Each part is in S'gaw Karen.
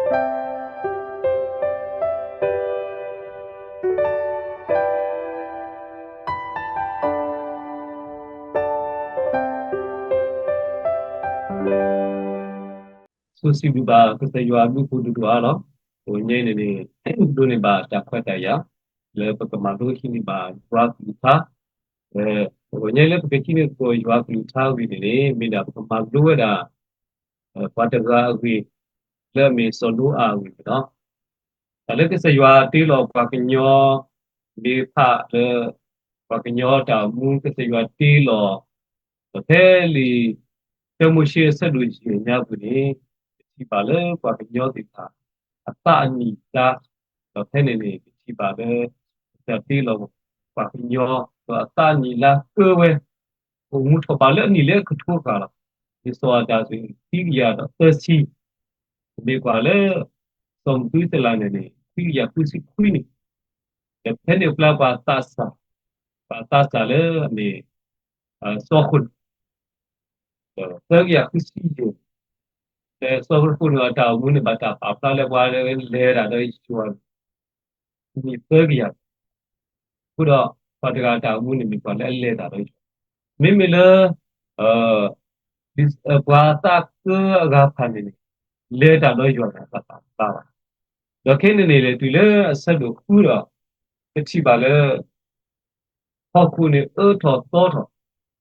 ဆိၣ်ဂ့ၤဘၣ်ကစၢ်ယွၤအဘျုးအဖှိၣ်ဒိၣ်ဒိၣ်အါလီၤ. ပညါအံၤန့ၣ်န့ၣ် ဒိးန့ၢ်ဘၣ်တၢ်ခွဲးတၢ်ယာ် လၢပကမၤလိဟံးန့ၢ်ဘၣ်ယွၤကလုၢ်ကထါ, ပညါလၢပကဟံးန့ၢ်သကိးယွၤကလုၢ်ကထါအဂ့ၢ်န့ၣ်န့ၣ် မ့ၢ်ဒၣ်ပကမၤလိဝဲဒၣ် ပှၤတဂၤအဂ့ၢ် လၢအမ့ၢ်စီၤနိအၤအဂ့ၢ်န့ၣ်လီၤ. တၢ်လၢကစၢ်ယွၤတ့လီၤပှၤကညီ မ့ၢ်ဖးလၢ ပှၤကညီတၢ်အိၣ်မူ ကစၢ်ယွၤတ့လီၤ ဒီးဖဲလံာ် တၢမိၤၡ့အဆၢဒိၣ်ယဲၢ်ညါပူၤန့ၣ် ပထံၣ်ဘၣ်လၢပှၤကညီသ့ၣ်တဖၣ် အသးအနံၣ်အကျါ, ဒီးဖဲန့ၣ်န့ၣ် ပထံၣ်ဘၣ်လၢ ကစၢ်ယွၤတ့လီၤပှၤကညီ ဒီးအသးအနံၣ်အကျါကၢဝဲ အိၣ်မူထီၣ်ဘးလၢအနံၣ်လၢအကထိဃၣ်လီၤ. ဒ်စီၤအၤဒၣ်န့ၣ် ခွံကယၤဒီးသၢဆံ, မ့ၢ်ကွၢ်လၢ စီၤမသူၤစလၤန့ၣ်န့ၣ် ခွံကယၤဃုဆံခွံနံၣ်, ဒီးဖဲန့ၣ်အကျါပှၤသးစၢ်, ပှၤသးစၢ်လၢအမ့ၢ် စီၤဃိၣ် သၢကယၤဃုဆံယဲၢ်, ဒီးစီၤဃိၣ်န့ၣ်အတၢ်အိၣ်မူန့ၣ် ဘၣ်တၢ်ပာ်ဖျါလၢပှၤလဲၤတၢ်ဒီးယွၤ နံၣ်သၢကယၤ, အဃိဒီး ပှၤတဂၤအတၢ်အိၣ်မူန့ၣ် မ့ၢ်ပှၤလၢအလဲၤတၢ်ဒီးယွၤ, မ့မ့ၢ်လၢ ပှၤသးကၢအဂၤတဖၣ်န့ၣ်န့ၣ် လဲၤတၢ်ဒီးယွၤန့ၣ် တဘၣ်ဘၣ်, ဒီးခဲန့ၣ်န့ၣ်လဲၤတုၤလၢအဆၢဒိၣ်ဃုဒီး ပထံၣ်ဘၣ်လၢ ဟီၣ်ခိၣ်န့ၣ်အၢထီၣ်သီထီၣ်,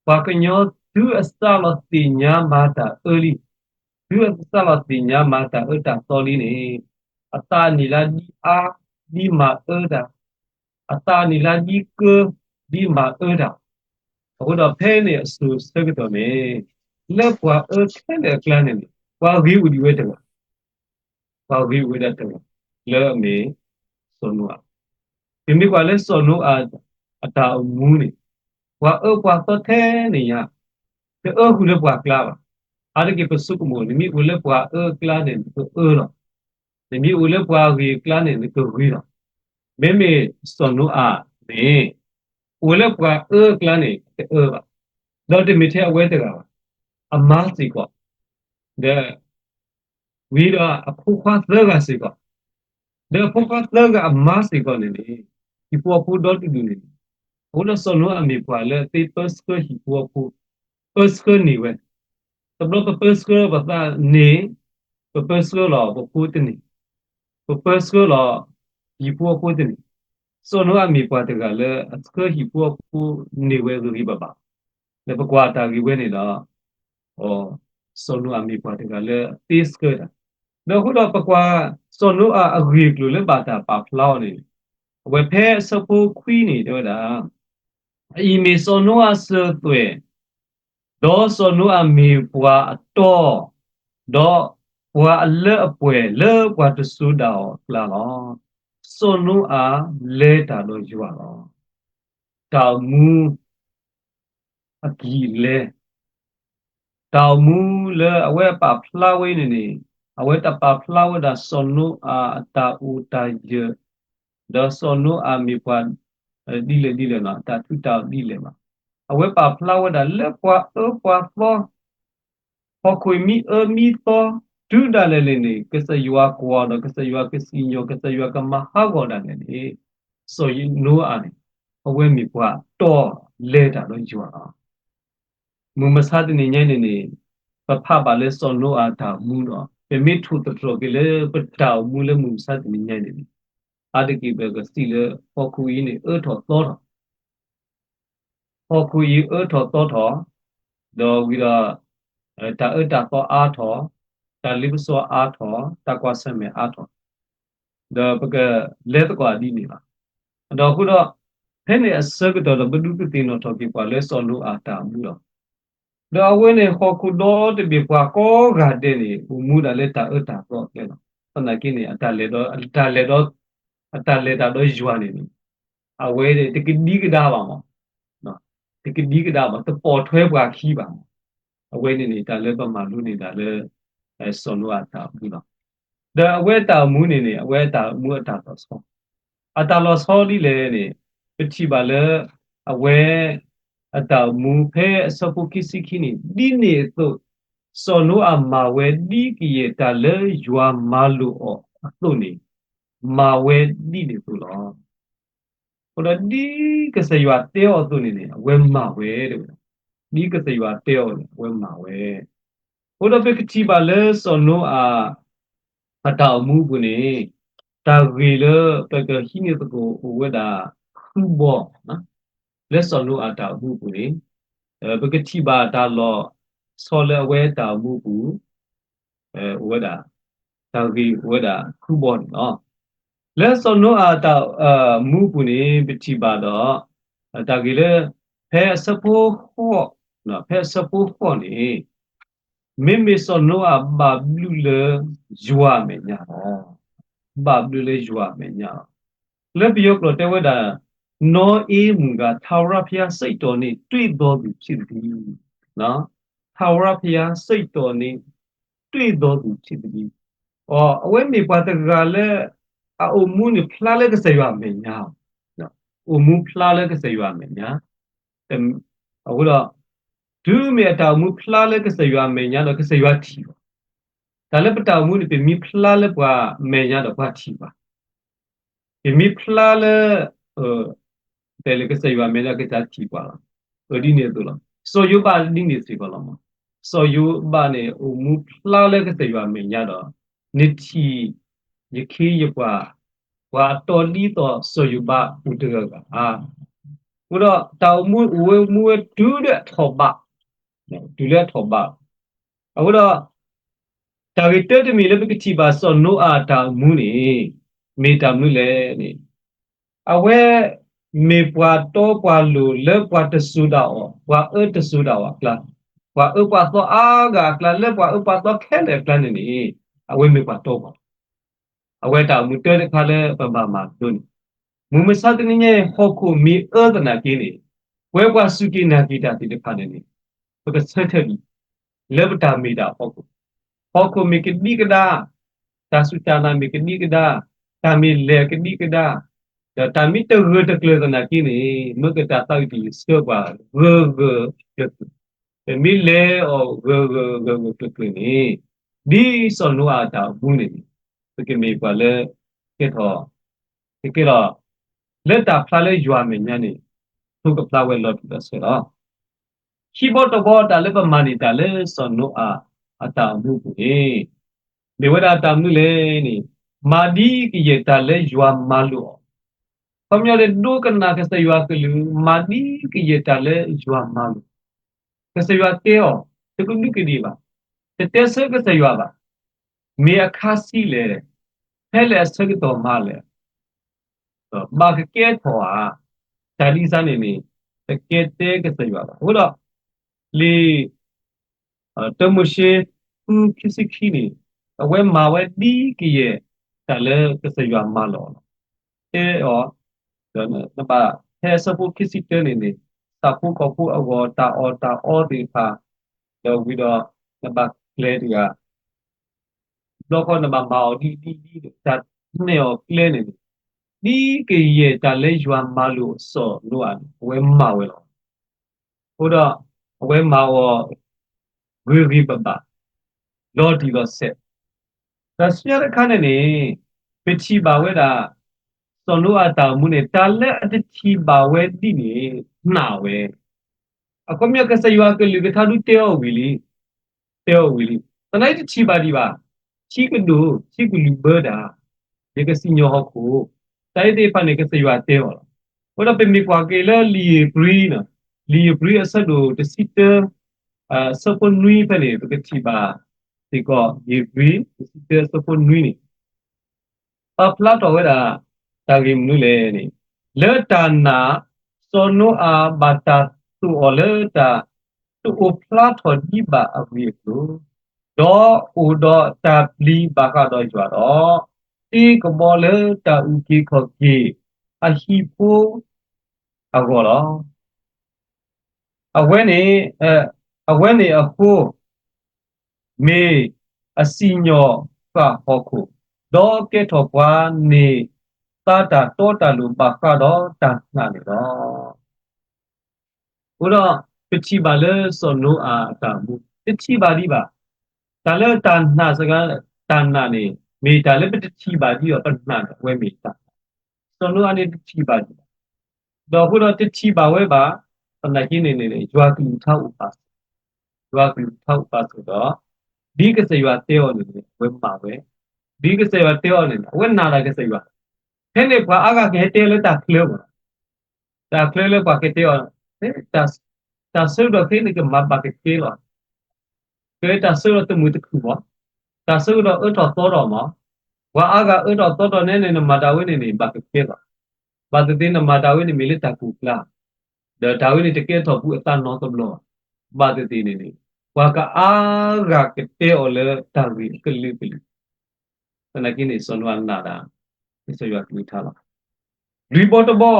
ပှၤကညီသုအစးလီၤသ့ၣ်ညါမၤတၢ်အၢလံ, သုအစးလီၤသ့ၣ်ညါမၤတၢ်အၢတၢ်သီလံန့ၣ်, အသးနံၣ်လၢဒ်အါ ဒ်မၤအၢတၢ်, အသးနံၣ်လၢဒ်ကၢ ဒ်မၤအၢတၢ်, အဃိဒီးဖဲန့ၣ်အစိၤဆၢကတီၢ်န့ၣ် လၢပှၤအၢခဲလၢာ်အကျါန့ၣ်န့ၣ် ပှၤဂ့ၤအိၣ်ဒံးဝဲတဂၤ ပှၤဂ့ၤအိၣ်ဝဲဒၣ်တဂၤ လၢအမ့ၢ် စီၤနိအၤ, ပမ့ၢ်ကွၢ်လၢစီၤနိအၤ အတၢ်အိၣ်မူန့ၣ် ပှၤအၢပှၤသီထဲန့ၣ်ညါ တအၢဃုာ်လၢပှၤကျါဘၣ်, အါတက့ၢ်ပဆိကမိၣ် နမ့ၢ်အိၣ်လၢပှၤအၢအကျါန့ၣ် နကအၢလီၤ, နမ့ၢ်အိၣ်လၢပှၤဂ့ၤအကျါန့ၣ် နကဂ့ၤလီၤ, မ့မ့ၢ်စီၤနိအၤန့ၣ် အိၣ်လၢပှၤအၢအကျါန့ၣ် တအၢဘၣ်, ဒီးတမ့ၢ်ထဲအဝဲတဂၤဘၣ်, အမါစ့ၢ်ကီး, ဒီး ဝံၤဒီးအဖိခွါသၢဂၤစ့ၢ်ကီး, ဒီးအဖိခွါသၢဂၤအမါစ့ၢ်ကီးန့ၣ်န့ၣ် ဟံၣ်ဖိဃီဖိဒီတဒူၣ်န့ၣ်, အဃိဒီးစီၤနိအၤမ့ၢ်ပှၤလၢအသ့ပၢဆှၢဟံၣ်ဖိဃီဖိ, ပၢဆှၢန့ၢ်ဝဲ, တဘျီပပၢဆှၢပသးန့ၣ်, ပပၢဆှၢလီၤပဖိတန့ၢ်, ပပၢဆှၢလီၤ ဟံၣ်ဖိဃီဖိတန့ၢ်, စီၤနိအၤမ့ၢ်ပှၤတဂၤလၢအဆှၢဟံၣ်ဖိဃီဖိန့ၢ်ဝဲဂ့ၤဂ့ၤဘၣ်ဘၣ်, ဒီးပကွၢ်တၢ်ဂ့ၢ်ဝဲန့ၣ်ဒီး စီၤနိအၤမ့ၢ်ပှၤတဂၤလၢအသ့ဆှၢတၢ်, ဒီးအဃိဒီးပကွၢ် စီၤနိအၤအဂ့ၢ်အကျိၤလၢဘၣ်တၢ်ပာ်ဖျါအီၤန့ၣ်, အဝဲဖဲအဆၢဖိခွံန့ၣ်တဲဝဲဒၣ်, အအံၤမ့ၢ်စီၤနိအၤစၢၤသွဲၣ်, ဒီးစီၤနိအၤမ့ၢ်ပှၤအတီ, ဒီးပှၤအလၢအပှဲၤလၢပှၤတစိၤဒၣ်အီၤအကျါလီၤ. စီၤနိအၤလဲၤတၢ်ဒီးယွၤလီၤ. တၢ်အိၣ်မူ အကံၢ်အလဲ, တၢ်အိၣ်မူလၢအဝဲပာ်ဖျါဝဲန့ၣ်န့ၣ်, အဝဲတပာ်ဖျါဝဲဒၣ်စီၤနိအၤအတၢ်အိၣ်တၢ်ယၢၤ, ဒီးစီၤနိအၤမ့ၢ်ပှၤ ဒ်လဲၣ်ဒ်လဲၣ်နီၤ, တၢ်ထူးတၢ်တီၤဒ်လဲၣ်ဘၣ်. အဝဲပာ်ဖျါဝဲဒၣ်လၢပှၤအၢပှၤသီ, ဟီၣ်ခိၣ်မ့ၢ်အၢမ့ၢ်သီ တုၤဒၣ်လဲာ်န့ၣ်န့ၣ် ကစၢ်ယွၤကွၢ်ဒီး ကစၢ်ယွၤကစံၣ်ညီၣ် ကစၢ်ယွၤကမၤဟးဂီၤဒၣ်လဲာ်န့ၣ်, စီၤနိအၤန့ၣ် အဝဲမ့ၢ်ပှၤတီလဲၤတၢ်ဒီးယွၤလီၤ. မုၢ်မဆါတနံၤညါန့ၣ်န့ၣ်, ပဖးဘၣ်လၢစီၤနိအၤတၢ်အိၣ်မူဒီး ပမ့ၢ်ထိၣ်သတြီၤက့ၤလၢပတၢ်အိၣ်မူလၢမုၢ်မဆါတနံၤညါန့ၣ်န့ၣ်, အါတက့ၢ်ပကစံးလၢဟီၣ်ခိၣ်အံၤန့ၣ်အၢထီၣ်သီထီၣ် ဟီၣ်ခိၣ်အံၤအၢထီၣ်သီထီၣ်, ဒီးဝံၤဒီး တၢ်အၢတၢ်သီအါထီၣ်, တၢ်လ့ပစီအါထီၣ်, တၢ်ကွၢ်ဆၢၣ်မဲာ်အါထီၣ်, ဒီးပကလဲၤသကိးဒ်န့ၣ်လီၤ. ဒီးအဃိဒီး ဖဲန့ၣ်အဆၢကတီၢ်ဒီး ပဒုးကသ့ၣ်နီၣ်ထီၣ်က့ၤပှၤလၢစီၤနိအၤတၢ်အိၣ်မူလီၤ. ဒီးအဝဲန့ၣ်ဟီၣ်ခိၣ်ဒီတဘ့ၣ်ပှၤကိးဂၤဒဲးန့ၣ် အိၣ်မူဒၣ်လၢတၢ်အၢတၢ်သီအကျဲလီၤ. သနာ်က့န့ၣ် အတၢ်လဲၤဒီး အတၢ်လဲၤတၢ်ဒီးယွၤန့ၣ်န့ၣ် အဝဲတကဒံကဒါဘၣ်မး, တကဒံကဒါဘၣ်, တပိာ်ထွဲပှၤခံဘၣ်မး. အဝဲန့ၣ်န့ၣ် တၢ်လၢပမၤလိန့ၢ်ဒၣ်လၢ စီၤနိအၤတၢ်အိၣ်မူလီၤ. ဒီးအဝဲတၢ်အိၣ်မူန့ၣ်န့ၣ် အဝဲတၢ်အိၣ်မူအတၢ်လီၤဆီ, အတၢ်လီၤဆီဒ်လဲၣ်န့ၣ် ပထံၣ်ဘၣ်လၢ အဝဲ အတၢ်အိၣ်မူဖဲအဆၢဖိခံဆံခံန့ၣ် ဒ်န့ၣ်အသိး စီၤနိအၤမၤဝဲဒ်ကယဲၢ်တၢ်လၢယွၤမၤလိာ်အီၤအသိးန့ၣ်, မၤဝဲဒ်န့ၣ်အသိးလီၤ. အဃိဒီးဒ်ကစၢ်ယွၤတဲအီၤအသိးန့ၣ်န့ၣ် အဝဲမၤဝဲတဝဲ, ဒ်ကစၢ်ယွၤတဲအီၤန့ၣ် အဝဲမၤဝဲ. အဃိဒီးပကထံၣ်ဘၣ်လၢစီၤနိအၤ အတၢ်အိၣ်မူအပူၤန့ၣ်, တၢ်ဂ့ၢ်လၢပကဟံးန့ၢ်သကိးအိၣ်ဝဲဒၣ်ဃုဘီ, လၢစီၤနိအၤတၢ်အိၣ်မူအပူၤန့ၣ်, ပကထံၣ်ဘၣ်တၢ်လီၤဆီလၢအဝဲတၢ်အိၣ်မူအပူၤ အိၣ်ဝဲဒၣ်, တၢ်ဂ့ၢ်အိၣ်ဝဲဒၣ်ဃုဘီန့ၣ်လီၤ. လၢစီၤနိအၤတၢ်အိၣ်မူအပူၤန့ၣ် ပထံၣ်ဘၣ်ဒီး တၢ်ဂ့ၢ်လၢ ဖဲအဆၢဖိဃိး, ဖဲအဆၢဖိဃိးန့ၣ်, မ့မ့ၢ်စီၤနိအၤဘၣ်ဘျုးလၢယွၤအမဲာ်ညါလီၤ. ဘၣ်ဘျုးလၢယွၤအမဲာ်ညါလီၤ. လၢပယီၤကျိာ်တဲဝဲဒၣ်, နီဢ့မုၢ်ဂၤ, ထာဝရဘုရားစိတ်တော်နှင့် တွေ့သောသူဖြစ်သည်. ထာဝရဘုရားစိတ်တော်နှင့် တွေ့သောသူဖြစ်သည်. အဝဲမ့ၢ်ပှၤတဂၤလၢ အအိၣ်မူန့ၣ်ဖျါလၢကစၢ်ယွၤအမဲာ်ညါ, အိၣ်မူဖျါလၢကစၢ်ယွၤအမဲာ်ညါ, အဃိဒီး တုၤမ့ၢ်အတၢ်အိၣ်မူဖျါလၢကစၢ်ယွၤအမဲာ်ညါဒီး ကစၢ်ယွၤထံၣ်ဘၣ်. တၢ်လၢပတၢ်အိၣ်မူန့ၣ် ပမ့ၢ်ဖျါလၢပှၤအမဲာ်ညါဒီး ပှၤထံၣ်ဘၣ်. ပမ့ၢ်ဖျါလၢ တဲလၢကစၢ်ယွၤအမဲာ်ညါ ကစၢ်ယွၤထံၣ်ပှၤလီၤ. အဒ်န့ၣ်အသိးလီၤ. စီၤယိၤဘးဒ်န့ၣ်စ့ၢ်ကီးလီၤမး. စီၤယိၤဘးန့ၣ် အိၣ်မူဖျါလၢကစၢ်ယွၤအမဲာ်ညါဒီး နထံၣ် ယခ့ယပှၤ, ပှၤအတီဒ်သိးစီၤယိၤဘးအိၣ်တဂၤဂၤဧါ. အဃိဒီးတၢ်အိၣ်မူအိၣ်ဝဲမူဝဲတုၤလၢအထီၣ်ဘး, တုၤလၢအထီၣ်ဘး. အဃိဒီး တၢ်ဂ့ၢ်တၢတမံၤလၢပကထံၣ်ဘၣ်စီၤနိအၤအတၢ်အိၣ်မူန့ၣ် မ့ၢ်တၢ်မနုၤလဲၣ်န့ၣ်, အဝဲမ့ၢ်ပှၤတီပှၤလိၤလၢပှၤတစိၤဒၣ်အီၤ, ပှၤအၢတစိၤဒၣ်အီၤအကျါ, ပှၤအၢပှၤသီအါဂၤအကျါ, လၢပှၤအၢပှၤသီခဲလၢာ်အကျါန့ၣ်န့ၣ်, အဝဲမ့ၢ်ပှၤတီပှၤ အဝဲတၢ်အိၣ်မူတၢတခါလၢပဘၣ်မၤလိန့ၣ်, မုၢ်မဆါတနံၤညါအံၤ ဟီၣ်ခိၣ်မ့ၢ်အၢသနာ်က့န့ၣ်, ပဝဲပှၤစူၢ်က့ၤနာ်က့ၤတၢ်သ့ၣ်တဖၣ်န့ၣ်န့ၣ်, ပကဆၢထၢၣ်လံ လၢပတၢ်မ့ၢ်တၢ်အဖီခိၣ်, ဟီၣ်ခိၣ်မ့ၢ်ကဒံကဒါ, တၢ်စူၢ်တၢ်နာ်မ့ၢ်ကဒံကဒါ, တၢ်မ့ၢ်လဲၤကဒံကဒါ, ဒီးတၢ်မ့ၢ်တဂၢၢ်တကျၢၤသနာ်က့န့ၣ်, မ့ၢ်ကတၢ်သးဝံၣ်တယဆှၢပှၤဂၢၢ်ဂၢၢ်ကျၢၤကျၢၤ, ပမ့ၢ်လဲၤအီၤဂၢၢ်ဂၢၢ်ဂၢၢ်ဂၢၢ်ကျၢၤကျၢၤန့ၣ်, ဒ်စီၤနိအၤအတၢ်အိၣ်မူန့ၣ်န့ၣ်, ပကမ့ၢ်ပှၤလၢ ကဲထီၣ် ကကဲထီၣ် လၢတၢ်ဖျါလၢယွၤအမဲာ်ညါန့ၣ်, ထိၣ်ကဖျါဝဲလီၤတံၢ်လီၤဆဲးလီၤ. ခံဘီတဘီတၢ်လၢပမၤန့ၢ်တၢ်လၢစီၤနိအၤအတၢ်အိၣ်မူအပူၤန့ၣ်, မ့ၢ်ဝဲဒၣ်တၢ်မနုၤလဲၣ်န့ၣ်, မၤဒ်ကယဲၢ်တၢ်လၢယွၤမၤလိာ်အီၤ, ခီပညီဒ်ဒိကနၣ်ကစၢ်ယွၤအကလုၢ် မၤဒ်ကယဲၢ်တၢ်လၢယွၤမၤလိာ် ကစၢ်ယွၤတဲအီၤ, တကဒူးကဒ့ၣ်ဘၣ်, တတဲဆၢကစၢ်ယွၤဘၣ်, မ့ၢ်အခါဆံးလဲၣ်, ဖဲလဲၣ်အဆၢကတီၢ်မၤလဲၣ်, ဘၣ်ကကဲထီၣ်ဧါ, တၢ်ဒ်အံၤန့ၣ်န့ၣ်, တကဲတဲကစၢ်ယွၤဘၣ်. အဃိဒီး လံာ် တၢမိၤၡ့ ဃု ခံဆံခံန့ၣ်, အဝဲမၤဝဲဒ်ကယဲၢ်တၢ်လၢကစၢ်ယွၤမၤလိာ်အီၤလီၤ. တဲအီၤ, ဒီးနဘၣ် ဖဲအဆၢဖိခံဆံတၢန့ၣ်န့ၣ်, ဆၣ်ဖိကီၢ်ဖိအဂီၢ် တၢ်အီၣ်တၢ်အီသ့ၣ်တဖၣ်, ဒီးဝံၤဒီး နဘၣ်ကျဲတဂၤ ဘျီဃီနဘၣ်မၤအီၤဒ်ဒ်ဒ် တၢ်နဲၣ်အီၤကျဲန့ၣ်န့ၣ်, ဒ်ကယဲၢ်တၢ်လၢယွၤမၤလိာ်စီၤနိအၤန့ၣ် အဝဲမၤဝဲလီၤ. အဃိဒီး အဝဲမၤအီၤ ဂ့ၤဂ့ၤဘၣ်ဘၣ်, လီၤတံၢ်လီၤဆဲး, ဒီးဆူညါတခါန့ၣ်န့ၣ်, ပထံၣ်ဘၣ်ဝဲဒၣ် စီၤနိအၤတၢ်အိၣ်မူန့ၣ် တၢ်လၢအတထံၣ်ဘၣ်ဝဲဒ်န့ၣ် နာ်ဝဲ အခီပညီကစၢ်ယွၤကလုၢ်ကထါဒုးတဲအီၤဝံၤလံ, တဲအီၤဝံၤလံ, သနာ်က့တထံၣ်ဘၣ်ဒံးဘၣ်, ထံကဒိၣ် ထံကလုၢ်ဘၢတၢ်, ယကစံၣ်ညီၣ်ဟီၣ်ခိၣ်, တၢ်အံၤသ့ၣ်တဖၣ်န့ၣ် ကစၢ်ယွၤတဲအီၤလီၤ. အဃိဒီးပမ့ၢ်ကွၢ်က့ၤလၢလံာ်ဧ့ၤဘြံၤ, လံာ်ဧ့ၤဘြံၤအဆၢဒိၣ်တဆံတၢ, အဆၢဖိနွံဖဲန့ၣ် ပကထံၣ်ဘၣ်စ့ၢ်ကီး ဧ့ၤဘြံၤ တဆံတၢအဆၢဖိနွံန့ၣ် ပာ်ဖျါထီၣ်ဝဲဒၣ် တၢ်ဂ့ၢ်မနုၤလဲၣ်န့ၣ်, လၢတၢ်နာ် စီၤနိအၤဘၣ်တၢ်သိၣ်အီၤလၢတၢ် တအိၣ်ဖျါထီၣ်ဒံးဘၣ်အဂ့ၢ်အကျိၤ, ဒီးအိၣ်ဒီးတၢ်ပျံၤဘၣ်ဃးဒီးယွၤဒီး တ့ကဘီလၢတၢ်အုၣ်က့ၤခီၣ်က့ၤအဟံၣ်ဖိအဂီၢ်လီၤ. အဝဲန့ၣ်, အဝဲန့ၣ်အဃိ မ့ၢ်အစံၣ်ညီၣ်ဃာ်ဟီၣ်ခိၣ်, ဒီးကဲထီၣ်ပှၤန့ၢ်သါတၢ်တီတၢ်လိၤဘၣ်ဃးဒီးတၢ်နာ်န့ၣ်လီၤ. အဃိဒီး ပထံၣ်ဘၣ်လၢစီၤနိအၤအတၢ်အိၣ်မူ တထံၣ်ဘၣ်ဒံးဘၣ် တၢ်လၢတၢ်နာ်စ့ၢ်ကီး, တၢ်နာ်န့ၣ် မ့ၢ်တၢ်လၢပတထံၣ်ဘၣ်ဒ်အီၤ ပနာ်န့ၣ် အဝဲမ့ၢ်တၢ်, စီၤနိအၤန့ၣ်တထံၣ်ဘၣ်ဒံးဘၣ်, ဒီးအဃိဒီးတထံၣ်ဘၣ်ဝဲဘၣ်, သနာ်က့န့ၣ်န့ၣ် ယွၤကလုၢ်ကထါအိၣ်ပာ်စၢၤ, ယွၤကလုၢ်ကထါအိၣ်ပာ်စၢၤဒီး ဒ်ကစၢ်ယွၤတဲအီၤန့ၣ်န့ၣ် အဝဲမၤဝဲ, ဒ်ကစၢ်ယွၤတဲအီၤန့ၣ်န့ၣ် အဝဲနာ်ဒၣ်ကစၢ်ယွၤ, ဖဲန့ၣ်ပှၤအါဂၤကဟဲတဲလၢတၢ်ချၢမး, တၢ်ချၢလၢပှၤကတဲအီၤ, တၢ်ဆၢကတီၢ်ခဲအံၤန့ၣ် ကမၤဘၣ်ကကဲလီၤ, ကဲတၢ်ဆၢကတီၢ်တမုာ်တခုၣ်မး, တၢ်ဆၢကတီၢ်အၢထီၣ်သီထီၣ်မး, ပှၤအါဂၤအၢထီၣ်သီထီၣ်နဲန့ၣ် နမၤတၢ်ဝဲန့ၣ်န့ၣ် ဘၣ်ကကဲလီၤ, ဘၣ်သ့ၣ်သ့ၣ်နမၤတၢ်ဝဲန့ၣ်မ့ၢ်လၢတၢ်ကိၢ်ကျါ, ဒီးတၢ်ဝဲန့ၣ်တကဲထီၣ်ပှၤအသးနီတဘျီ, ဘၣ်သ့ၣ်သ့ၣ်န့ၣ်န့ၣ် ပှၤကအါဂၤကတဲအီၤလၢတၢ်ဂ့ၢ်အကလုာ်ကလုာ်, သနာ်က့န့ၣ် စီၤနိအၤနာ်ဒၣ် ကစၢ်ယွၤကလုၢ်ကထါလီၤ. လွံၢ်ဘီတဘီ,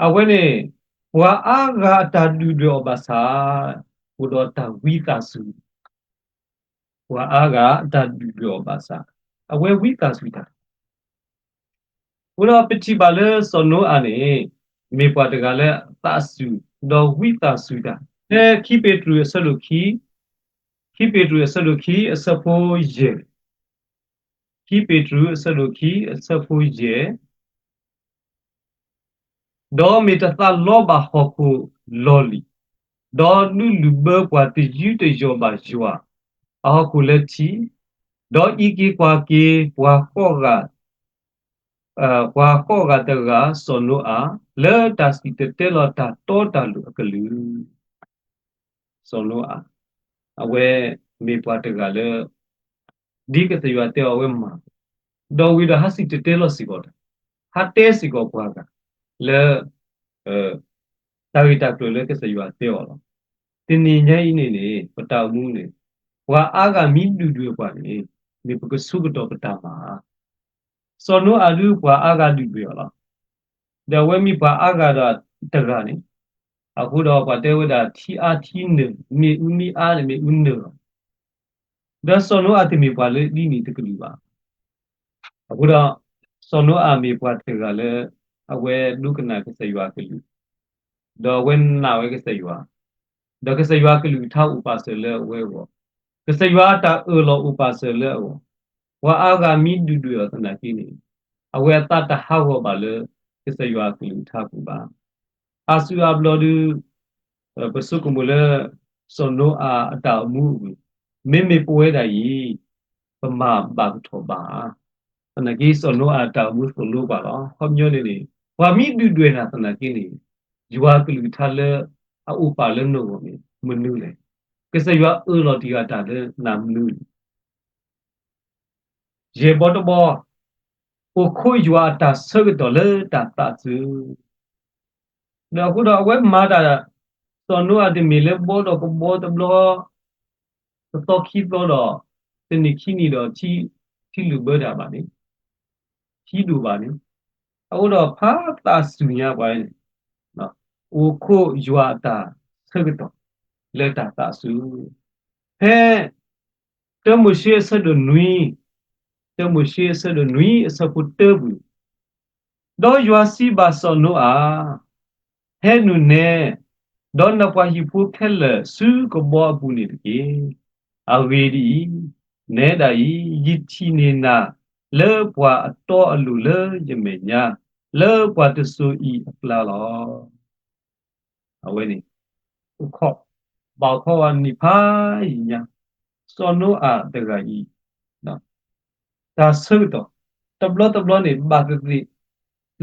အဝဲန့ၣ် ပှၤအါဂၤအတၢ်ဒုၣ်ဒွဲၣ်အီၤဘၣ်ဆၣ် အိၣ်ဒီးတၢ်ဝံသးစူၤ, ပှၤအါဂၤအတၢ်ဒုၣ်ဒွဲၣ်အီၤဘၣ်ဆၣ် အဝဲဝံသးစူၤတၢ် အဃိဒီးပထံၣ်ဘၣ်လၢစီၤနိအၤန့ၣ် မ့ၢ်ပှၤတဂၤလၢအသးစူၤ ဒီးဝံသးစူၤတၢ်, ဖဲခံပ့းတရူးအဆၢဒိၣ်ခံ, ခံပ့းတရူးအဆၢဒိၣ်ခံအဆၢဖိယဲၢ်, ခံပ့းတရူးအဆၢဒိၣ်ခံ အဆၢဖိယဲၢ်, ဒီးမ့ၢ်တသးလီဘၣ်ဟီၣ်ခိၣ်လီၢ်လံၤ, ဒီးဒုးလုၢ်ဘၢပှၤတယူးတယီၣ်ဘၣ်ယွၤအဟီၣ်ခိၣ်လၢထံ, ဒီးအံးက့ၤကွၢ်က့ၤပှၤဃိးဂၤ, ပှၤဃိးဂၤတဂၤ စီၤနိအၤ လၢတၢ်စံၣ်တဲၤတဲလီၤတၢ်တီတၢ်လိၤအကလုၢ် စီၤနိအၤ အဝဲမ့ၢ်ပှၤတဂၤလၢ ဒ်ကစၢ်ယွၤတဲအီၤအဝဲမၤ, ဒီးဝံၤဒီးဟးစံၣ်တဲၤတဲလီၤစ့ၢ်ကီးတၢ်, ဟးတဲစ့ၢ်ကီးပှၤဂၤ လၢ တၢ်ဂ့ၢ်တၢ်ကျိၤလၢကစၢ်ယွၤတဲအီၤလီၤ. တနံၤညါအံၤန့ၣ်န့ၣ် ပတၢ်အိၣ်မူန့ၣ် ပှၤအါဂၤမ့ၢ်ဒုၣ်ဒွဲၣ်ပှၤန့ၣ် မ့ၢ်ပကဆိကတီၢ်ပတၢ်မၤဧါ. စီၤနိအၤဒုးပှၤအါဂၤဒုၣ်ဒွဲၣ်အီၤလီၤ. ဒီးအဝဲမ့ၢ်ပှၤအါဂၤဒီးတဂၤန့ၣ်, အဃိဒီးပှၤတဲဝဲဒၣ်ထံအါထံနၢၤ, မ့ၣ်အူမ့ၢ်အါန့ၣ် မ့ၣ်အူနၢၤလီၤ. ဒီးစီၤနိအၤတမ့ၢ်ပှၤလၢဒ်န့ၣ်တကလုာ်ဘၣ်. အဃိဒီး စီၤနိအၤမ့ၢ်ပှၤတဂၤလၢ အဝဲဒိကနၣ်ကစၢ်ယွၤအကလုၢ်, ဒီးအဝဲနာ်ဝဲကစၢ်ယွၤ, ဒီးကစၢ်ယွၤကလုၢ်ကထါအိၣ်ပာ်စၢၤလၢအဝဲအဂီၢ်, ကစၢ်ယွၤအတၢ်အၢၣ်လီၤအိၣ်ပာ်စၢၤလၢအဂီၢ်, ပှၤအါဂၤမ့ၢ်ဒုၣ်ဒွဲၣ်အီၤသနာ်က့န့ၣ်, အဝဲအသးတဟးဂီၤဘၣ်လၢ ကစၢ်ယွၤအကလုၢ်ကထါပူၤဘၣ်. အါစုအါဘျီဒုး ပဆိကမိၣ်လၢ စီၤနိအၤအတၢ်အိၣ်မူအပူၤ, မ့မ့ၢ်ပဝဲဒၣ်အံၤ ပမၤဘၣ်ကထီၣ်ဘၣ်ဧါ. သနာ်က့ စီၤနိအၤအတၢ်အိၣ်မူသိၣ်လိပှၤလီၤ. ခီပညီန့ၣ်န့ၣ် ပှၤမ့ၢ်ဒုၣ်ဒွဲၣ်နၤသနာ်က့န့ၣ်, ယွၤကလုၢ်ကထါလၢအအိၣ်ပာ်လၢနဂီၢ်န့ၣ် မနုၤလဲၣ်. ကစၢ်ယွၤအၢၣ်လီၤတံၢ်အတၢ်လၢနၤမနုၤလဲၣ်. ယဲၢ်ဘီတဘီ, အိၣ်ခိးယွၤအတၢ်ဆၢကတီၢ်လၢတၢ်သးစူၤ. ဒီးအဃိဒီးအဝဲမၤတၢ်, စီၤနိအၤတမ့ၢ်လၢဘီဒီးကဘီတဘျီ, တသီခံသီဒီး, တနံၣ်ခံနံၣ်ဒီး, ထံလုၢ်ဘၢတၢ်ဘၣ်န့ၣ်, ထံဒိၣ်ဘၣ်န့ၣ်, အဃိဒီးဖးသးစူၤညါပှၤန့ၣ်, အိၣ်ခိးယွၤအတၢ်ဆၢကတီၢ်လၢတၢ်သးစူၤ. ဖဲ တၢမိၤၡ့အဆၢဒိၣ်နွံ, တၢမိၤၡ့အဆၢဒိၣ်နွံအဆၢဖိတၢပူၤ, ဒီးယွၤစံးဘၣ်စီၤနိအၤ, ဟဲနုာ်နဲ, ဒီးနပှၤဟံၣ်ဖိခဲလၢာ်ဆူကဘီအပူၤန့ၣ်တက့ၢ်. အဂ့ၢ်ဒ်အံၤ, နဲဒၣ်အံၤ, ယထံၣ်န့ၢ်နၤလၢပှၤအတီအလိၤလၢယမဲာ်ညါ, လၢပှၤတစိၤအံၤအကျါလီၤ. အဝဲန့ၣ် အိၣ်ခိး, ဘၣ်အိၣ်ခိးဝဲနံၣ်ဖးယံာ်ညါ, စီၤနိအၤတဂၤအံၤ, တၢ်ဆၢကတီၢ်, တဘျီတဘျီန့ၣ် ဘၣ်သ့ၣ်သ့ၣ်,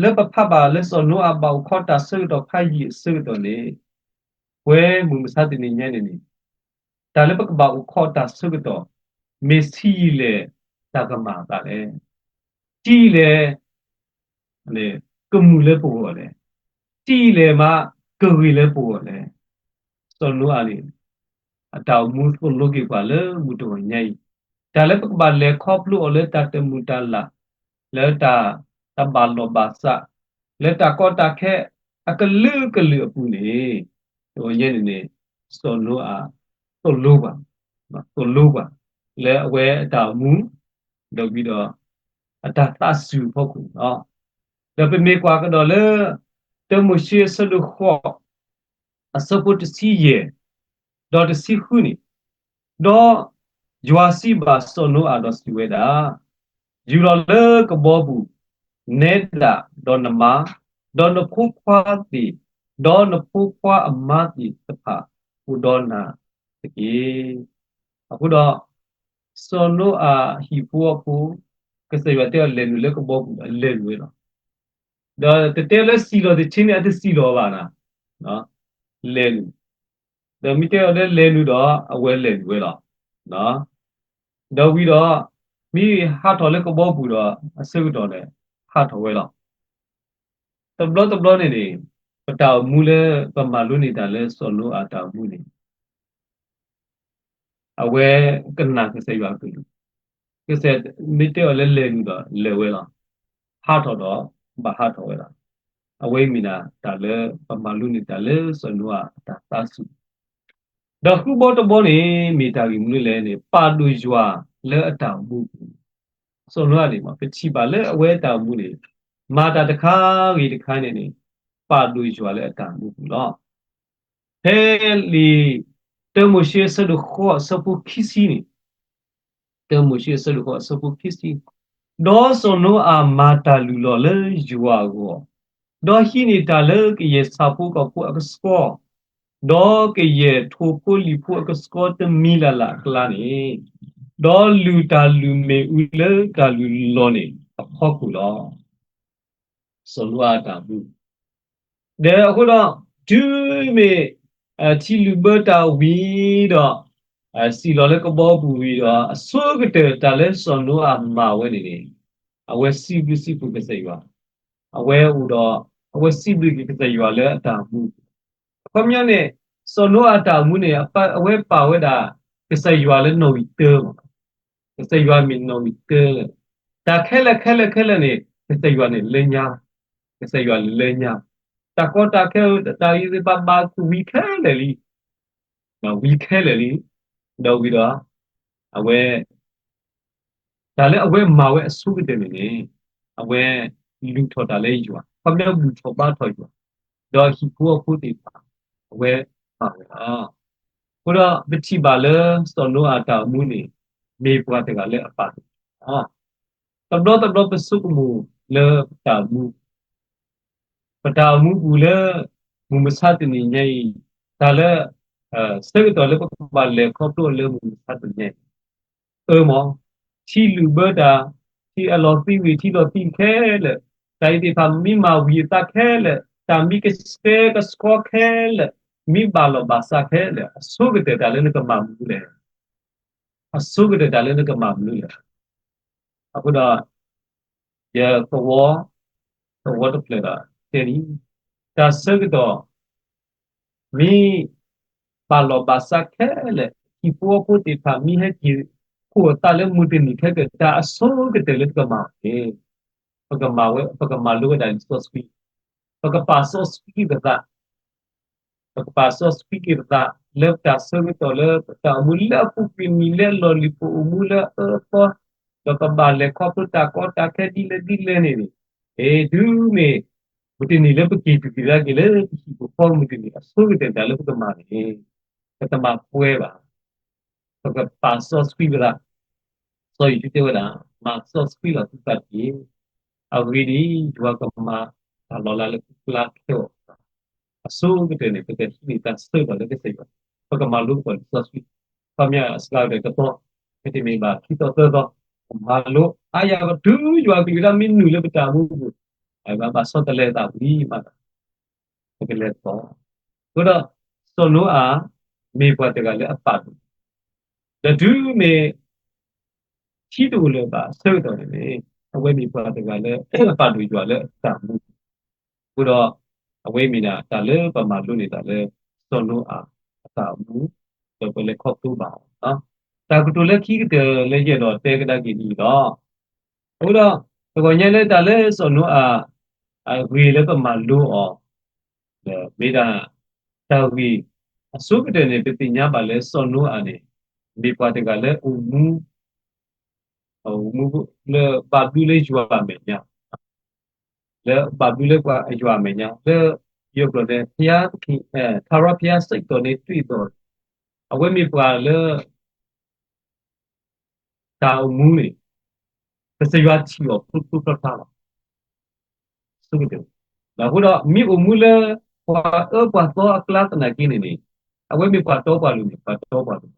လၢပဖးဘၣ်လၢစီၤနိအၤဘၣ်အိၣ်ခိးတၢ်ဆၢကတီၢ်ဖးယံာ်အဆၢကတီၢ်န့ၣ်, ပဝဲမုၢ်မဆါတနံၤညါန့ၣ်န့ၣ်, တၢ်လၢပကဘၣ်အိၣ်ခိးတၢ်ဆၢကတီၢ်, မ့ၢ်ဆံးယံာ်လဲၣ်တၢ်ကမၤအသးလဲၣ်. ဆံးယံာ်လဲၣ် ကမုာ်လၢပဂီၢ်လဲၣ်. ဆံးယံာ်လဲၣ်မး ကဂ့ၤလၢပဂီၢ်လဲၣ်. စီၤနိအၤန့ၣ် အတၢ်အိၣ်မူသိၣ်လိက့ၤပှၤလၢမုၢ်တဂီၤညါအံၤ, တၢ်လၢပကဘၣ်လဲၤခီဖျိအီၤလၢတၢ်တမုာ်တၢ်လၤ, လၢတၢ်တဘၣ်လီၢ်ဘၣ်စး, လၢတၢ်ကီတၢ်ခဲအကလုာ်ကလုာ်အပူၤန့ၣ်, တဂီၤညါန့ၣ်န့ၣ် စီၤနိအၤ သိၣ်လိပှၤ, သိၣ်လိပှၤ လၢအဝဲအတၢ်အိၣ်မူ ဒီးဝံၤဒီး အတၢ်သးစူၤအဖီခိၣ်လီၤ. ဒီးပမ့ၢ်ကွၢ်ကဒီးလၢ တၢမိၤၡ့အဆၢဒိၣ်ဃိး အဆၢဖိတဆံယဲၢ် ဒီးတဆံဃုန့ၣ်, ဒီး ယွၤစံးဘၣ်စီၤနိအၤဒီးစံးဝဲဒၣ်, ယူၤလီၤလၢကဘီပူၤ, နဲဒၣ်ဒီးနမါ, ဒီးနဖိခွါသ့ၣ်, ဒီးနဖိခွါအမါသ့ၣ်တဖၣ်အိၣ်ဒီးနၤတက့ၢ်. အဃိဒီး စီၤနိအၤဟံၣ်ဖိဃီဖိ, ကစၢ်ယွၤတဲအီၤလဲၤနုာ်လၢကဘီပူၤဒီးလဲၤနုာ်ဝဲလီၤ. ဒီးတတဲလၢစံၣ်လီၤတဆ့န့ၣ် အတစံၣ်လီၤဘၣ်နၤ, လဲၤနုာ်, ဒီးမ့ၢ်တဲအီၤလၢလဲၤနုာ်ဒီး အဝဲလဲၤနုာ်ဝဲလီၤ. ဒီးဝံၤဒီး မ့ၢ်ဟးထီၣ်လၢကဘီပူၤဒီး အဆၢကတီၢ်န့ၣ် ဟးထီၣ်ဝဲလီၤ. တဘျီတဘျီန့ၣ်န့ၣ် ပတၢ်အိၣ်မူလၢ ပမၤလိန့ၢ်တၢ်လၢစီၤနိအၤတၢ်အိၣ်မူန့ၣ် အဝဲကနၣ်ကစၢ်ယွၤအကလုၢ်, ကစၢ်မ့ၢ်တဲအီၤလၢလဲၤနုာ်ဒီးလဲၤဝဲလီၤ, ဟးထီၣ်ဒီးဘၣ်ဟးထီၣ်ဝဲလီၤ. အဝဲမ့ၢ်ဒၣ်တၢ်လၢပမၤလိန့ၢ်တၢ်လၢစီၤနိအၤအတၢ်သးစူၤ ဒီးဃုဘီတဘီန့ၣ် မ့ၢ်တၢ်ဂ့ၢ်မနုၤလဲၣ်န့ၣ် ပာ်ဒိၣ်ယွၤလၢအတၢ်အိၣ်မူပူၤ, စီၤနိအၤန့ၣ် ပထံၣ်ဘၣ်လၢအဝဲအတၢ်အိၣ်မူန့ၣ် မၤတၢ်တခါဂ့ၤတခါန့ၣ်န့ၣ် ပာ်ဒိၣ်ယွၤလၢအတၢ်အိၣ်မူပူၤလီၤ. ဖဲလံာ် တၢမိၤၡ့အဆၢဒိၣ်ဃိးအဆၢဖိခံဆံန့ၣ်, တၢမိၤၡ့အဆၢဒိၣ်ဃိးအဆၢဖိခံဆံ, ဒီးစီၤနိအၤမၤတၢ်လုၢ်လီၢ်လၢယွၤအဂီၢ်, ဒီးဟံးန့ၢ်တၢ်လၢကယဲၢ်ဆၣ်ဖိကီၢ်ဖိအကဆှီ, ဒီးကယဲၢ်ထိၣ်ဖိလံၣ်ဖိအကဆှီတမံၤလၢ်လၢ်အကျါန့ၣ်, ဒီးလုၢ်တၢ်လုၢ်မ့ၣ်အူလၢတၢ်လုၢ်လီၢ်န့ၣ်အဖီခိၣ်လီၤ. စီၤနိအၤအတၢ်အိၣ်မူ ဒီးအဃိဒီး တုၤမ့ၢ် ထံလုၣ်ဘၢတၢ်ဝံၤဒီး စံၣ်လီၤလၢကဘီပူၤဝံၤဒီး အဆိကတၢၢ်တၢ်လၢစီၤနိအၤမၤဝဲန့ၣ်န့ၣ် အဝဲစံးဘျုးစံးဖှိၣ်ကစၢ်ယွၤ, အဝဲအိၣ်ဒီး အဝဲစံးဘျုးက့ၤကစၢ်ယွၤလၢအတၢ်အိၣ်မူ, အခီပညီန့ၣ် စီၤနိအၤအတၢ်အိၣ်မူန့ၣ် အဝဲပာ်ဝဲဒၣ် ကစၢ်ယွၤလၢနီၣ်ဂံၢ်တၢမး, ကစၢ်ယွၤမ့ၢ်နီၣ်ဂံၢ်တၢ, တၢ်ခဲလၢာ်ခဲလၢာ်ခဲလၢာ်န့ၣ် ကစၢ်ယွၤန့ၣ်လၢညါ, ကစၢ်ယွၤလၢညါ, တၢ်ကီတၢ်ခဲ တၢ်ဂ့ၢ်သ့ၣ်တဖၣ်ဘၣ်ကဝံၤခဲလၢာ်လံ, ဝံၤခဲလၢာ်လံ, ဒီးဝံၤဒီး အဝဲ တၢ်လၢအဝဲမၤဝဲအဆိကတၢၢ်န့ၣ်န့ၣ် အဝဲလူၤထီၣ်တၢ်လၢယွၤ, ခီဖျိဘူၣ်ထီၣ်ဘါထီၣ်ယွၤ, ဒီးဟံၣ်ဖိဃီဖိသ့ၣ်တဖၣ် အဝဲမၤဝဲလီၤ. အဃိဒီးပထံၣ်ဘၣ်လၢစီၤနိအၤတၢ်အိၣ်မူန့ၣ် မ့ၢ်ပှၤတဂၤလၢအပာ်ဒိၣ်ယွၤလီၤ. တဘျီတဘျီပဆိကမိၣ်လၢပတၢ်အိၣ်မူ ပတၢ်အိၣ်မူပူၤလၢ မုၢ်မဆါတနံၤညါအံၤ, တၢ်လၢ ဆၢကတီၢ်လၢပကဘၣ်လဲၤခီဖျိလၢမုၢ်မဆါတနံၤညါအံၤ, အၢမး, ထံလုၢ်ဘၢတၢ်, ထံအလီၤသံဝံၤ ထံလီၤသံခဲလၢာ်, တၢ်အံၤသ့ၣ်တဖၣ်မ့ၢ်မၤဝံၤအသးခဲလၢာ်, တၢ်မ့ၢ်ကဆှဲကဆှီခဲလၢာ်, မ့ၢ်ဘၣ်လီၢ်ဘၣ်စးခဲလၢာ်, အဆိကတၢၢ်တၢ်လၢနကမၤမနုၤလဲၣ်, အဆိကတၢၢ်တၢ်လၢနကမၤမနုၤလဲၣ်. အဃိဒီး ယသဝီ သဝီတဖျၢၣ်ဒီးတဲလံ, တၢ်ဆၢကတီၢ် မ့ၢ်ဘၣ်လီၢ်ဘၣ်စးခဲလၢာ်, ဟံၣ်ဖိဃီဖိသ့ၣ်တဖၣ် မ့ၢ်ဟဲက့ၤခိၣ်အသးလၢမုၢ်တနံၤခဲကတၢၢ် တၢ်အဆိကတၢၢ်လၢပကမၤန့ၣ်, ပကမၤဝဲ ပကမၤလိဝဲဒၣ်လံာ်စီဆှံ, ပကပာ်စီဆှံက့ၤပသး ပကပာ်စီဆှံက့ၤပသး လၢပတၢ်ဆၢကတီၢ်လၢပတၢ်အိၣ်မူလၢအပူၤကွံာ် နံၤလၢအလီၢ်လံၤ ပအိၣ်မူလၢအအၢအသီ, ဒီးပဘၣ်လဲၤခီဖျိတၢ်ကီတၢ်ခဲဒ်လဲၣ်ဒ်လဲၣ်န့ၣ်န့ၣ်, တုၤမ့ၢ် မုၢ်တနံၤလၢပက့ၤတုၤက့ၤကဒါက့ၤလၢပဟံၣ်ပဃီ မုၢ်တနံၤအဆိကတၢၢ်တၢ်လၢပကမၤန့ၣ်, ပတမၤပှဲၤဘၣ်. ပကပာ်စီဆှံပသး, စီၤယိၤၡူတဲဝဲဒၣ်, မၤစီဆှံလီၤသုသးတက့ၢ်. အဂ့ၢ်ဒ်အံၤ, ယွၤကမၤတၢ်လီၤလးလၢသုကျါခဲအံၤ, အဆိကတၢၢ်န့ၣ် ပကဟံးန့ၢ်တၢ်ဆၢကတီၢ်လၢကစၢ်ယွၤ, ပကမၤလိသကိးလံာ်စီဆှံ, ခီပညီအစှၤကတၢၢ်တသီ, မ့တမ့ၢ်ဘၣ်ခံသီသၢသီ, ပမၤလိအါယၤ တုၤယွၤကလုၢ်ကထါမ့ၢ်နုာ်လၢပတၢ်မူအပူၤ, ဘၣ်ဘၣ်ဆီတလဲအသးဝံၤမး ပကလဲၤသကိး. အဃိဒီး စီၤနိအၤ မ့ၢ်ပှၤတဂၤလၢအပာ်ဒိၣ်, ဒီးတုၤမ့ၢ် ထံတအိၣ်လၢၤဘၣ်အဆၢကတီၢ်န့ၣ်န့ၣ်, အဝဲမ့ၢ်ပှၤတဂၤလၢအပာ်ဒိၣ်ယွၤလၢအတၢ်မူ, အဃိဒီး အဝဲမ့ၢ်ဒၣ်တၢ်လၢပမၤလိန့ၢ်တၢ်လၢ စီၤနိအၤအတၢ်မူ, ဒီးပလဲၤခီဖျိဘၣ်အီၤ, တၢ်ကတိၤလၢခံကတၢၢ်လၢယအဲၣ်ဒိးတဲကဒါက့ၤဒ်အံၤလီၤ. အဃိဒီး တဂီၤညါလၢတၢ်လၢစီၤနိအၤ အဂ့ၢ်လၢပမၤလိအီၤ, မ့ၢ်ဒၣ် တၢ်ဂ့ၢ်အဆိကတၢၢ်န့ၣ် ပသ့ၣ်ညါဘၣ်လၢစီၤနိအၤန့ၣ် မ့ၢ်ပှၤတဂၤလၢအိၣ်မူ အိၣ်မူလၢဘၣ်ဘျုးလၢယွၤအမဲာ်ညါ, လၢဘၣ်ဘျုးလၢပှၤယွၤအမဲာ်ညါ, လၢယိၤကျိာ်န့ၣ် ဘုရားသခင်, အဲ, ထာဝရဘုရားစိတ်တော်နဲ့တွေ့သော်, အဝဲမ့ၢ်ပှၤလၢ တၢ်အိၣ်မူန့ၣ် ကစၢ်ယွၤထံၣ်အီၤဖျိဖျိဖျါဖျါလီၤ. ဆိကတၢၢ်, ဒီးအဃိဒီး မ့ၢ်အိၣ်မူလၢ ပှၤအၢပှၤသီအကျါသနာ်က့န့ၣ်န့ၣ်, အဝဲမ့ၢ်ပှၤတီပှၤလိၤန့ၣ် ပှၤတီပှၤလိၤ,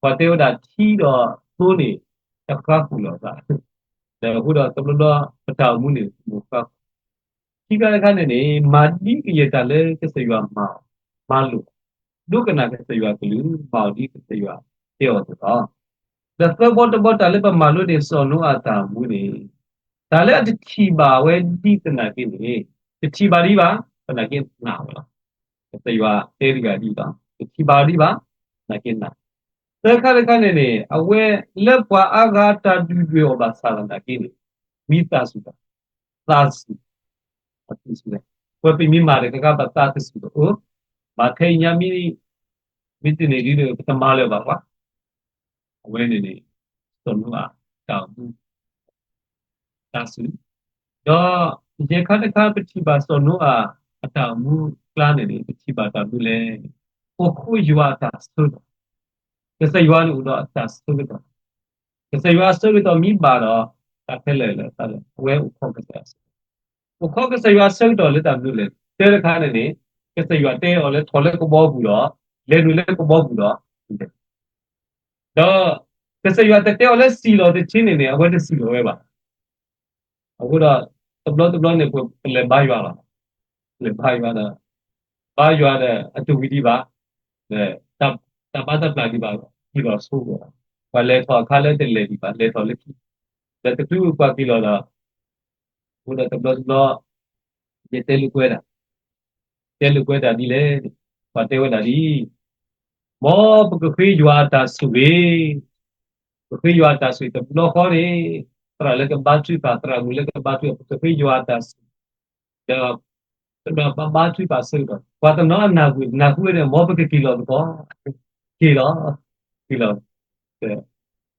ပှၤတဲဝဲဒၣ်ထံဒီးသိန့ၣ် တဃါဃုာ်လိာ်သး, ဒီးအဃိဒီးတဘျီဘျီ ပတၢ်အိၣ်မူန့ၣ် မိၢ်ဃါဃုာ် ခံခါတခါန့ၣ်န့ၣ် မၤဒ်ကယဲၢ်တၢ်လၢကစၢ်ယွၤမၤအီၤ, မၤလိာ်, ဒိကနၣ်ကစၢ်ယွၤကလုၢ်, မၤအီၤဒ်ကစၢ်ယွၤတဲအီၤအသိးလီၤ. ဒီးသၢဘီတဘီတၢ်လၢပမၤလိန့ၣ် စီၤနိအၤအတၢ်အိၣ်မူန့ၣ်, တၢ်လၢအတထံၣ်ဘၣ်ဝဲဒ်သနာ်က့န့ၣ်, တထံၣ်ဘၣ်ဒံးဘၣ်, သနာ်က့နာ်ဝဲလီၤ. ကစၢ်ယွၤတဲတဂၤဒ်အံၤလီၤ, တထံၣ်ဘၣ်ဒံးဘၣ်, သနာ်က့နာ်. သၢခါတခါန့ၣ်န့ၣ် အဝဲလၢပှၤအါဂၤတၢ်ဒုၣ်ဒွဲၣ်အီၤဘၣ်ဆၣ်သနာ်က့န့ၣ်, မံသးစူၤတၢ် သးစူၤ, သးစူၤ, ပဝဲပမ့ၢ်မၤတခါခါ ပသးတစူၤတအိၣ်, မၤထဲအံၤညါမ့ၢ်, မ့ၢ်တန့ၢ်ဒ်န့ၣ် ပတမၤလၢၤဘၣ်ပှၤ, အဝဲန့ၣ်န့ၣ် စီၤနိအၤအတၢ်အိၣ်မူ သးစူၤ, ဒီးယဲၢ်ခါတခါ ပထံၣ်ဘၣ်စီၤနိအၤအတၢ်အိၣ်မူအကျါန့ၣ်န့ၣ် ပထံၣ်ဘၣ်တၢ်မနုၤလဲၣ်, အိၣ်ဃုယွၤအတၢ်ဆၢကတီၢ်, ကစၢ်ယွၤန့ၣ်အိၣ်ဒီးအတၢ်ဆၢကတီၢ် ကစၢ်ယွၤအဆၢကတီၢ်မ့ၢ်ဘၣ်ဒီး တၢ်ခဲလၢာ်လၢာ်သးလၢ အဝဲအိၣ်ခိးကစၢ်ယွၤအဆၢကတီၢ်, အိၣ်ခိးကစၢ်ယွၤအဆၢကတီၢ်လၢတၢ်မနုၤလဲၣ်, တၢတခါန့ၣ်န့ၣ် ကစၢ်ယွၤတဲအီၤလၢထီၣ်လၢကဘီပူၤဒီး လဲၤနုာ်လၢကဘီပူၤဒီး ဒီး ကစၢ်ယွၤတတဲအီၤလၢစံၣ်လီၤတထံန့ၣ်န့ၣ် အဝဲတစံၣ်လီၤဝဲဘၣ်. အဃိဒီး တဘျီတဘျီန့ၣ် ပလဲၤဘါယွၤလီၤ, လဲၤဘါယွၤဒီး ဘါယွၤဒီး အတဝံၤဒံးဘၣ်, တၢ်ဘါတၢ်ပျၢ်ဒံးဘၣ်, က့ၤလီၤဆိကမိၣ်, ပှၤလဲၤထီၣ်အခါလၢတလဲၤဒံးဘၣ်, လဲၤထီၣ်လၢခံ, ဒီးတချုးပှၤက့ၤလီၤဒီး အဃိဒီးတဘျီတဘျီ ယတဲလိာ်ကွဲတၢ်, တဲလိာ်ကွဲတၢ်ဒ်လဲၣ်, ပှၤတဲဝဲဒၣ်ဒ်အံၤ, မ်ပကဃ့ယွၤအတၢ်ဆိၣ်ဂ့ၤ, ပဃ့ယွၤအတၢ်ဆိၣ်ဂ့ၤတဘျီဃီန့ၣ်, သရၣ်လၢကဘါထုကဖၣ်, သရၣ်မုၣ်လၢကဘါထုကဖၣ်, ပကဃ့ယွၤအတၢ်ဆိၣ်ဂ့ၤ, ဒီး ပဘါထုကဖၣ်အဆၢကတီၢ် ပှၤတနီၤအနၢ်ဟူ, နၢ်ဟူဝဲန့ၣ် မ်ပကက့ၤလီၤသကိး, က့ၤလီၤ, က့ၤလီၤ,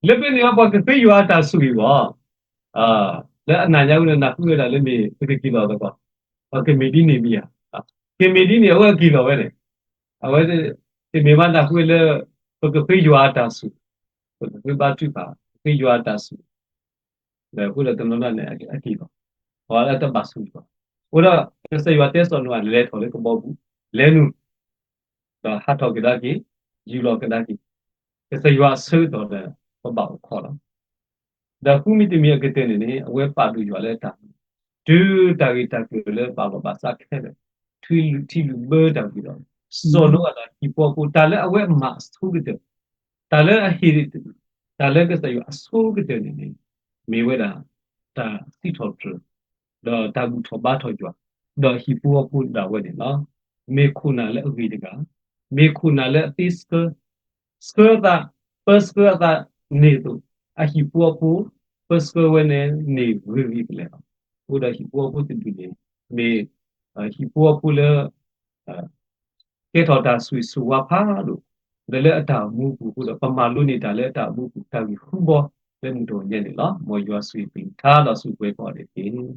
လၢဖဲန့ၣ် ပှၤကဃ့ယွၤအတၢ်ဆိၣ်ဂ့ၤအဂီၢ်, လၢအနၢ်ညါဝဲန့ၣ် နၢ်ဟူဝဲဒၣ်လၢမ့ၢ်ပကက့ၤလီၤသကိး, ကမ့ၢ်ဒ်န့ၣ်မ့ၢ်ဧါ, ကမ့ၢ်ဒ်န့ၣ် အဝဲက့ၤလီၤဝဲန့ၣ်, အဝဲ တမ့ၢ်ဘၣ်နၢ်ဟူဝဲလၢ ပကဃ့ယွၤအတၢ်ဆိၣ်, ပကဃ့ဘါထုကဖၣ် ဃ့ယွၤအတၢ်ဆိၣ် ဒီးအဃိဒီးတနီၤနီၤန့ၣ် အက့ၤလီၤ, ပှၤလၢတဘၣ်ဆိၣ်ဂ့ၤဘၣ်, အဃိဒီး ကစၢ်ယွၤတဲစီၤနိအၤ လဲၤထီၣ်လၢကဘီပူၤ, လဲၤနုာ်, ဒီးဟးထီၣ်ကဒါက့ၤ, ယူၤလီၤကဒါက့ၤ, ကစၢ်ယွၤအဆၢကတီၢ်ဒီး ပဘၣ်အိၣ်ခိးလီၤ. ဒီးဃုမံၤတမံၤအကတၢၢ်န့ၣ်န့ၣ် အဝဲပာ်ဒိၣ်ယွၤလၢတၢ်မူ, တုၤတၢ်ဂ့ၢ်တၢ်ကျိၤလၢဘၣ်လီၤဘၣ်စးခဲလၢာ်, ထံလုၢ်ထံလုၢ်ဘၢတၢ်ဝံၤဒီး စီၤနိအၤဒီးဟံၣ်ဖိဃီဖိ တၢ်လၢအဝဲမၤအဆိကတၢၢ်, တၢ်လၢအဟ့ၣ်, တၢ်လၢကစၢ်ယွၤအဆိကတၢၢ်န့ၣ်န့ၣ် မ့ၢ်ဝဲဒၣ် တၢ်စံးထီၣ်ပတြၢၤ ဒီးတၢ်ဘူၣ်ထီၣ်ဘါထီၣ်ယွၤ, ဒီးဟံၣ်ဖိဃီဖိဒၣ်ဝဲန့ၣ်လီၤ. မ့ၢ်ခိၣ်နၢ်လၢအဂ့ၤတဂၤ, မ့ၢ်ခိၣ်နၢ်လၢအသ့ဆှၢ, ဆှၢအသး, ပၢဆှၢအသးန့ၣ်အသိး, အဟံၣ်ဖိဃီဖိ ပၢဆှၢဝဲန့ၣ်န့ၣ်ဂ့ၤဂ့ၤကလဲာ်လီၤ. အဃိဒီးဟံၣ်ဖိဃီဖိတဒူၣ်န့ၣ် မ့ၢ်ဟံၣ်ဖိဃီဖိလၢ ကဲထီၣ်တၢ်ဆိၣ်ဂ့ၤဆိၣ်ဝါဖးဒိၣ်, ဒီးလၢအတၢ်အိၣ်မူပူၤအဃိဒီး ပမၤလိန့ၢ်တၢ်လၢအတၢ်အိၣ်မူပူၤ တၢ်ဂ့ၢ်ဃုဘီလၢမုၢ်တနံၤညါန့ၣ်လီၤ. မ်ယွၤဆိၣ်ဂ့ၤပှၤထါဒီးဆိၣ်ဂ့ၤပှၤကိးဂၤဒဲးတက့ၢ်.